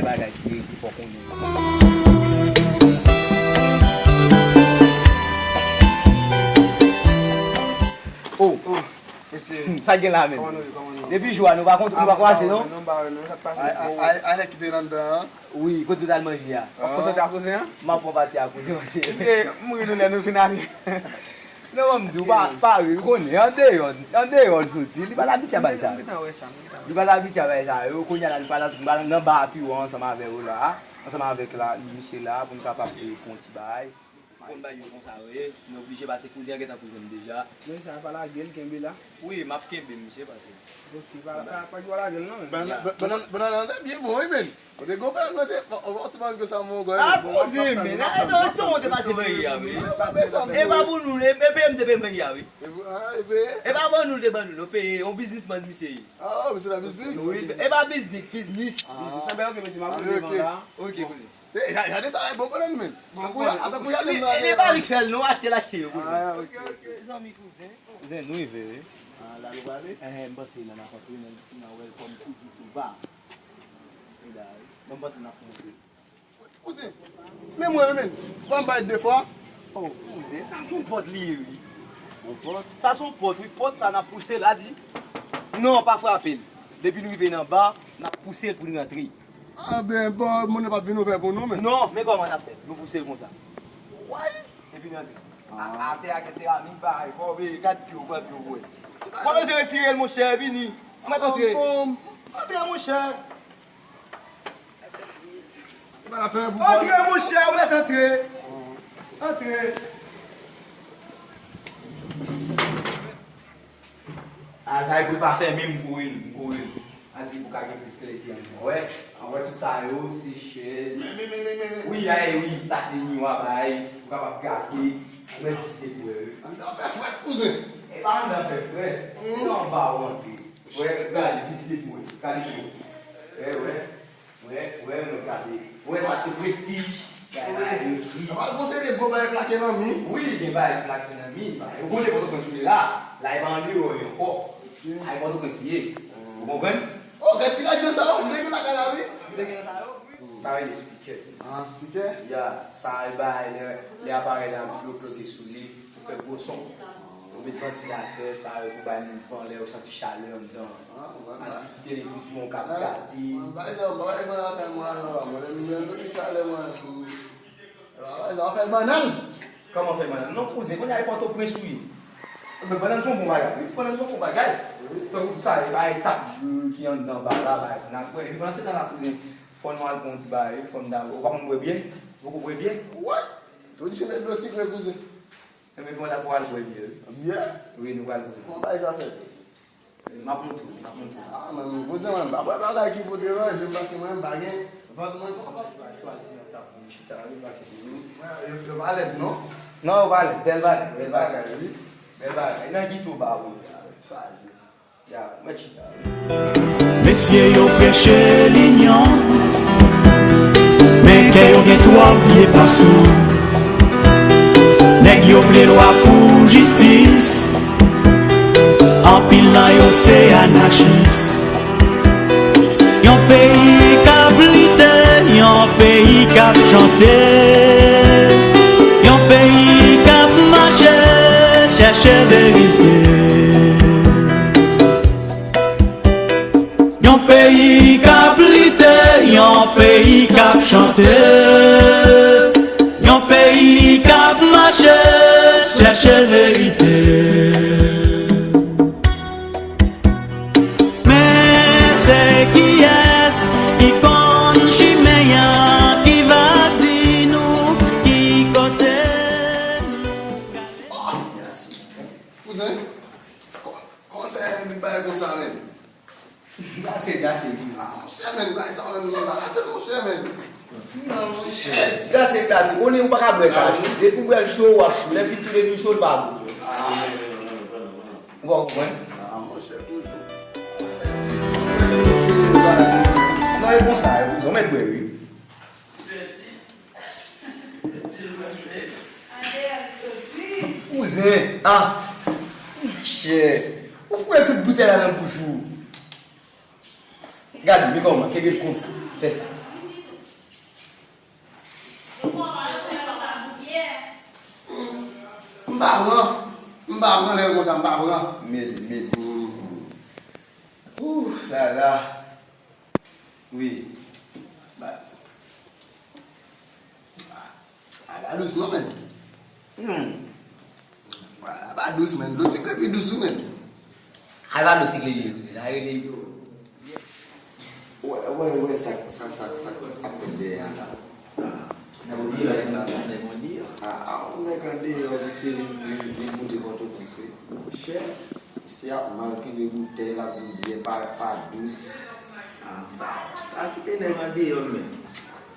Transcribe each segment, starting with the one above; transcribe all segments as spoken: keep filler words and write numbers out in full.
bagay ki, ki fò konnen. Oh, sa gen la menm. Depi jou a nou pa kont, nou pa kwaze non. Ay, ay, ay, nèg ki te anndan an. Wi, kote w t al manje a? W ap fè sòti a kouzen an? M ap fè pati a kouzen an. Mesye, m ri nou lè nou vin ale. Non, ban m di w, pa, pa ri, ou konnen, andeyò, andeyò l soti, li pa t abitye a bagay sa yo. Li pa t abitye a bagay sa yo, kounye a la, li pa t, li pa t nan ba a pi wo ansanm avè yo la, ansanm avèk la, misye la, pou n kapab, eh, pran yon ti bagay. Ou konn bagay yo konsa yo ye, nou oblije pase kouzen an gentan kouzen m deja. Men sa pa lage l, kenbe la. Wi, m ap kenbe misye pase. Ok, pa, pa, pa, pa lage l non. Bannann, bannann, bannann nan te byen bon, wi, men. Kote gwo bannann nan se, on, on, on ti bannann konsa, mon gars. Ah, kouzen, men. Ah, non, restoran te pase manje a, wi. E pa pou nou, e, e peye m te peye manje a, wi. E pa ban nou, te ban nou, nou peye, on biznismann misye ye. Ah, misye nan biznis? Wi, e pa biznik, biznis. Biznis, sa bèl, ok, mesye, m ap devan la. Ok, kouzen. E, gade sa, e bon bannann, men. Bon, tankou y a, tankou y a li, e, e pa li k fè l, non, achte l, achte yo, kouzen. Ah, ok, ok. Zanmi kouzen. Kouzen, nou rive, wi. Ah, la nou prale? Enhen, m panse la n ap antre nan, nan welcome to Touba. E la, wi. Bon, m panse n ap monte. Kouzen, men mwen, men, ban m bay de fwa. Oh, kouzen, sa se yon pòt li ye, wi. Yon pòt? Sa se yon pòt, wi. Pòt sa, n ap pouse l, a di, non, pa frape l. Depi nou rive nan ba, n ap pouse l pou l rantre. Ah, ben, bon, moun nan p ap vin ouvè pou nou, men. Non, men kòman n ap fè? Nou pouse l konsa. Way! Epi n antre. A, atè a gen seramik, bagay, fò w veye, gad pye w, pran pye w, wè. Ou pa bezwen retire l, monchè, vini. Ou mèt antre. Antre, monchè. Antre, monchè, ou mèt antre. Antre. A, sa e pou l pa fèmen, m kore l, m kore l. A di pou ka gen plis klète anndan. Wè, anwè tout sa yo, se chèz. Men, men, men, men, men, men. Wi, ay, wi, sa se miwa, bay, ou kapab gade. Ou mèt vizite pou wè, wi. Anndan fè frèt, kouzen. E pa anndan fè frèt. Se nan anba ou antre. Wè, gade, vizite pou wè. Gade pou wè. Wè, wè. Wè, wè, nou gade. Wè, sa se prestij. Gade, yo di. Sa pral gon seri de gwo bagay plake nan mi. Wi, gen bagay plake nan mi. Bagay, ou konnen Pòtoprens ou ye la. La, e pa andeyò li ankò. La, e Pòtoprens li ye. Ou konprann? Oh, gade ti radyo sa yo, m te gen lakay la, wi. M te gen sa yo. Sa rele spikè. Ah, spikè? Ya, sa e bagay lè, lè aparèy la, yo ploge sou li pou fè gwo son. Ou met vantilatè, sa yo pou bay moun van lè yo santi chalè anndan. Ah, mwen, a di ti televizyon k ap gade. Mwen, bay sa, mwen, bay sa lakay mwen, non, mwen, lè m, lè m depi talè, mwen, m, bay sa, w ap fè bannann. Kòman fè bannann? Non, kouzen, kounye a e Pòtoprens ou ye. Men bannann se yon bon bagay, wi. Bannann se yon bon bagay. Wi. Tankou tout sa, e bay etap ki anndan ba la, bay pou n ap bwè. Epi pandan se tan la, kouzen, fò nou al pran yon ti bagay, wi. Fò n ta, ou pa konn bwè byè? Ou poko bwè byè? Wi. Tou di se dlo sikre, kouzen. Enben, fò n ta pral bwè byè, wi. Byè? Wi, nou pral bwè. Bon, bay sa fèt. M ap montre w, m ap montre w. Ah, men, men, kouzen, mwen, m pa kwè bagay ki pou deranje m, paske mwen, m pa gen vant mwen, fò m pa chwazi yon tab pou m chita, wi, paske, mwen, yo, yo pa lèd, non? Non, yo pa lèd, bèl bagay, bèl bagay, wi. Bèl bagay, nan ki tou ba, wi. Chwazi. Ya, mwen chita, wi. Mesye yo preche linyon, men kè yo gen twòp vye pasyon. Nèg yo vle lwa pou jistis, anpil nan yo se anachis. Yon peyi k ap lite, yon peyi k ap chante, yon peyi k ap mache chèche verite. Yon peyi k ap lite, yon peyi k ap chante, yon peyi k ap mache chèche verite. Men se kiyès ki konn chimen an, ki va di nou ki kote nou prale? Kouzen, kòman, kòman fè yon bagay konsa, menm? Glase, glase, kouzen. Ah, monchè, menm, bagay sa, menm, nou malad, monchè, menm. Non, monchè. Glase, glase. Konnen ou pa ka bwè sa cho. Depi w bwè l cho, w ap sou. Lè fini tou depi cho, l pa bon. Ou pa konprann? Ah, monchè, kouzen. Non, e bon sa, e bon sa. Ou mèt bwè, wi. Kouzen, ah! Monchè, ou foure tout boutèy la nan bouch ou. Gade, men kòman, kenbe l konsa. Fè sa. pa pran. Mele, mele. Ooh la la. Wi. Ba, a, a, ba dous non, men. Hmm. Ba, ba dous, men. Dlo sikle pi dous, wi, men. A, ba dlo sikle, ye, kouzen. A, rele. Wè, wè, wè, sa, sa, sa, sa ap fèt dèyè a la. Nèg ou di sa, sa nèg ou di. A, a, yon nèg andeyò, li se li, li, li moute Pòtoprens, wi. Monchè, misye ap mal kenbe boutèy, l ap di w byè pa, pa dous. A, sa, sa kite nèg andeyò, men.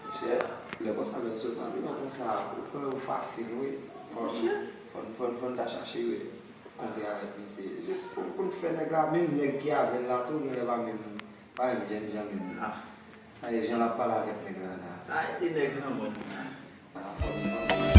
Monchè, lè konsa, lè n sot nan biwo konsa, ou kwè ou fasil, wi. Fò n, fò n, fò n, fò n ta chache, wi. Kontre avèk misye. Jis pou, pou n fè nèg la, menm nèg ki avè l la tou, genlè pa menm, pa menm jènjan menm. Ah. Ay, jan l ap pale avèk nèg la la. Sa ede nèg nan mòn. Ah, fò n, fò n.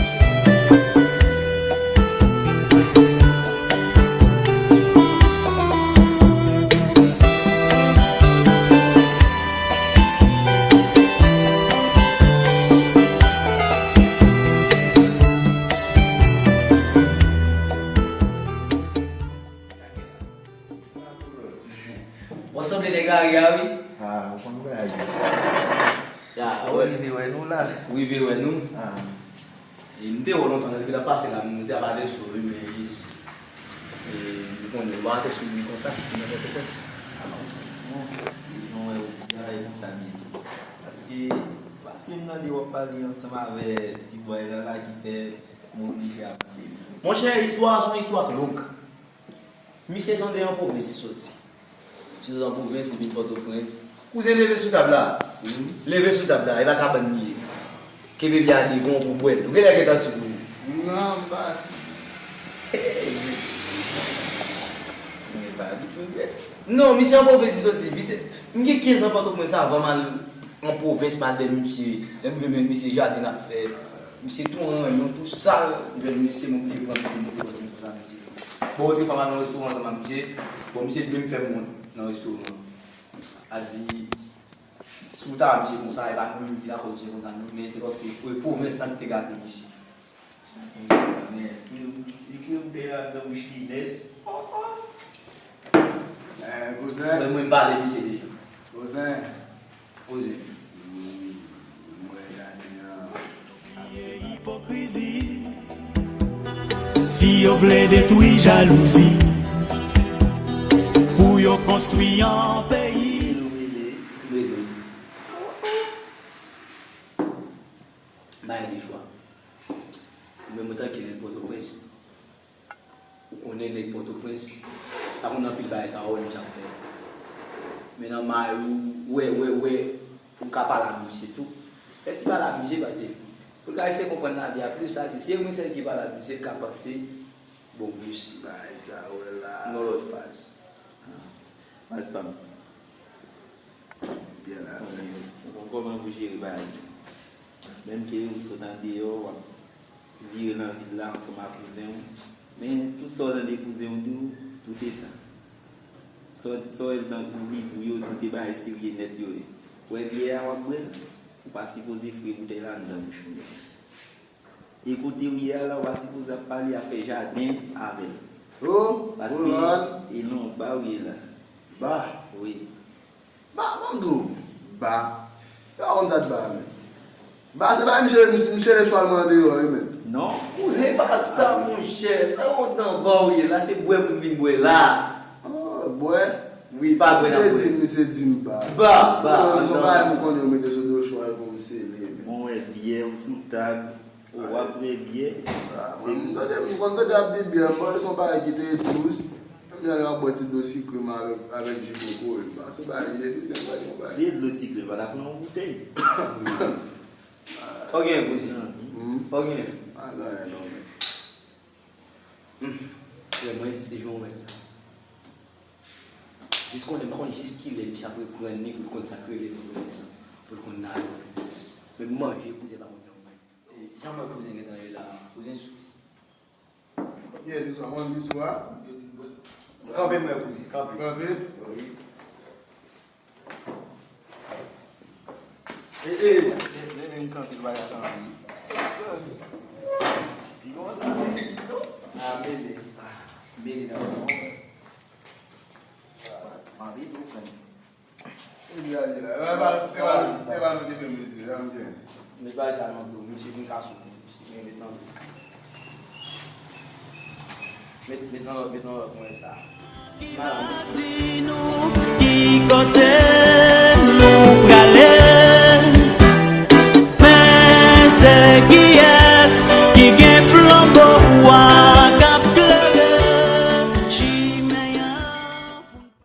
Ou sanble nèg lari a, wi. Ah, ou konn bagay yo. Ya, ou rive wè nou la. Ou rive wè nou. Ah. E m te wè w lontan, depi l ap pase la, m te ap pale sou, wi, men jis, e, m konnen, m pa te sou li konsa, si nan Pòtoprens. Ah, ok. Bon, si jan w wè ou di a, e konsa m ye tou. Paske, paske m tande w ap pale ansanm avè ti bòy la, la ki fè m oblije avanse. Monchè, istwa a se yon istwa k long. Misye se yon de an pwovens li soti. Misye soti an pwovens, li vin Pòtoprens. Kouzen, leve sou tab la. Hmm? Leve sou tab la, e pa kabann li ye. Kenbe pye a devan w pou bwè l. Ou genlè gentan sou pou ou. Non, m pa sou. Men pa abitye w byen. Non, misye an pwovens li soti. Misye, m gen kenz an Pòtoprens avan m al an pwovens m al dèyè misye. Lè m vin men misye jaden l ap fè. Misye tou ranyon, tou sal. M jwenn misye, m oblije pran misye, m monte wè misye sa misye. Bon, otrefwa m al nan restoran ansanm ak misye. Bon, misye li menm fè m wont nan restoran an. A di, si w ta wè misye konsa, e pa nou menm ki lakòz misye konsa, non, men se paske pwovens lan ki te gate misye. Men, li, li, li te la nan bouch li nèt. Eh, kouzen. Mwen, mwen pale misye deja. Kouzen. Kouzen. Hmm, mwen gade an. Ipokrizi. Si yo vle detwi jalouzi, pou yo konstwi yon peyi. Mele. Mele. Bay de chwa. Ou menm antanke nèg Pòtoprens, ou konnen nèg Pòtoprens pa konn anpil bagay sa yo, menm sa m fè. Men nan may ou wè, wè, wè, ou ka pale a misye tou. Fè ti pale a misye, pase pou l ka eseye konprann lavi a plis, sa di, si e mwen sèl ki pale a misye, l ka panse bon plis. Bagay sa yo la. Yon lòt faz. Faz pa m. Byen la. Ou konn kòman pou jere bagay yo. Menm ke ou sot andeyò, w ap vire nan vil la ansanm ak kouzen w. Men tout sa w tande kouzen w di w, tout e sa. Sa w, sa w wè l tankou li tou yo, tout e bagay serye nèt yo ye. Ou wè byè a w ap bwè l, ou pa sipoze fre boutèy la anndan bouch ou non. E kote w ye a la, w pa sipoze ap pale afè jaden avè l. Oh, paske, oh Lord. E non, ba w ye la. Ba. Wi. Ba, ban m di w. Ba. Yo pa konn sa k ba a, men. Ba, se pa misye, misye, misye le chwal mwen andeyò, wi, men. Non. Kouzen, pa sa, monchè. Sa yo nan ba w ye la, se bwè pou m vin bwè la. Oh, bwè. Wi, pa bwè n ap bwè. Misye di m, misye di m ba. Ba, ba, non, se yon bagay m konnen yo mete sou do chwal pou m sele, men. Bon, wè, byè ou sou tab. Ou ap bwè byè. Ah, mwen, m tande, m konn tande ap di byè, m panse se yon bagay ki te dous. Menm jan lè w ap bwè ti dlo sikre m avèk, avèk ji kokoye. M panse bagay li te dous, m pa di yon bagay. Se dlo sikre, l pa ta pran yon boutèy. Fò gen kouzen. Hmm? Fò gen. Pa gen anyen non, men. Hmm. Frè mwen, se jan w wè l la. Jis konnen, m pa konn jis kilè misye ap reprann li pou l konn sa k rele rekonesan, pou l konn nale rekonesans. Men manje kouzen pa konn nan manje. E, jan mwen kouzen gentan ye la, kouzen sou. Yes, se swa mwen li swa. Kanpe mwen kouzen, kanpe. Kanpe? Wi. E, e. Men, men, men, kanpe, l pa ka kanpe. Pi bon, sa, men, pi bon. A, mele. Mele nan fon. Mande tou, frè m. E di a di la. E pa, e pa, e pa nou ki te mezi, sa m gen. Met bagay sa nan do, misye vin ka sou. Met, met nan lòt, met nan lòt mwen la. Di nou ki kote